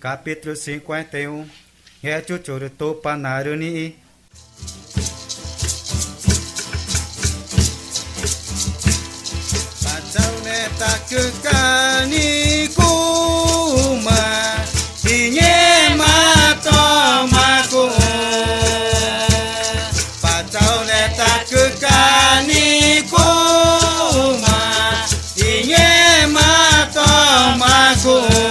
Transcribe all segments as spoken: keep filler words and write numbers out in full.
Capítulo cinquenta e um. Ngechuchu rü Tupanaarü nixĩ. Pa Chaunetacüca nixĩ cuxü̃ma i ngẽma toma cuxü̃. Pa Chaunetacüca nixĩ cuxü̃ma i ngẽma toma cuxü̃.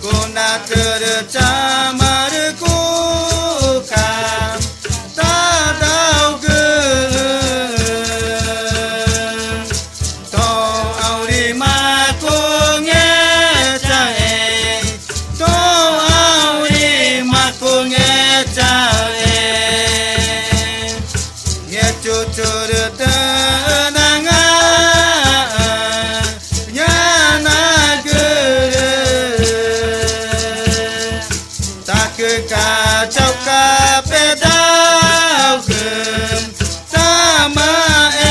Cunatürü chama rü cuxca̱x tadaugüxü̃. Toxü̃ aurima cungechaü̃, toxü̃ aurima cungechaü̃. Ngechuchu rü tüxü̃ nangãxü̃ ñanagürüxü̃. Tacüca chauca pedaugü tama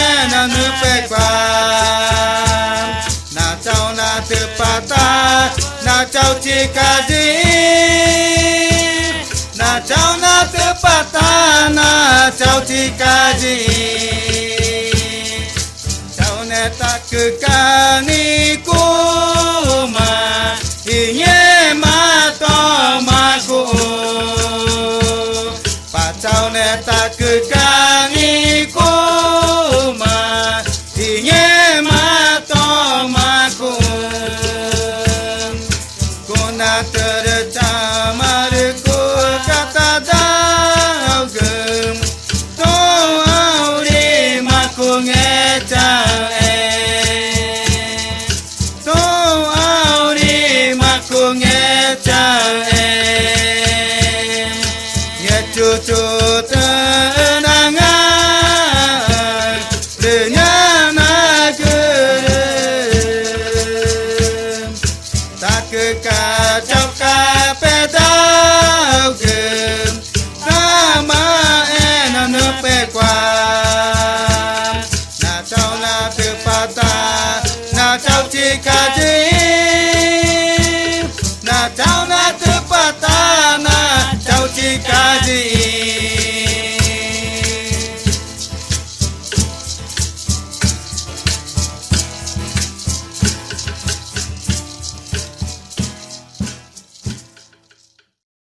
ẽnanüpecua. Na chau natüpata, na chau chica yiĩxü̃. Na chau natüpata, na chau chica yiĩxü̃. Chaunetacüca nixĩ cuxü̃ma i ngẽma toma cuxü̃. Pa Chaunetacüca nixĩ cuxü̃ma i ngẽma toma cuxü̃. Cunatürü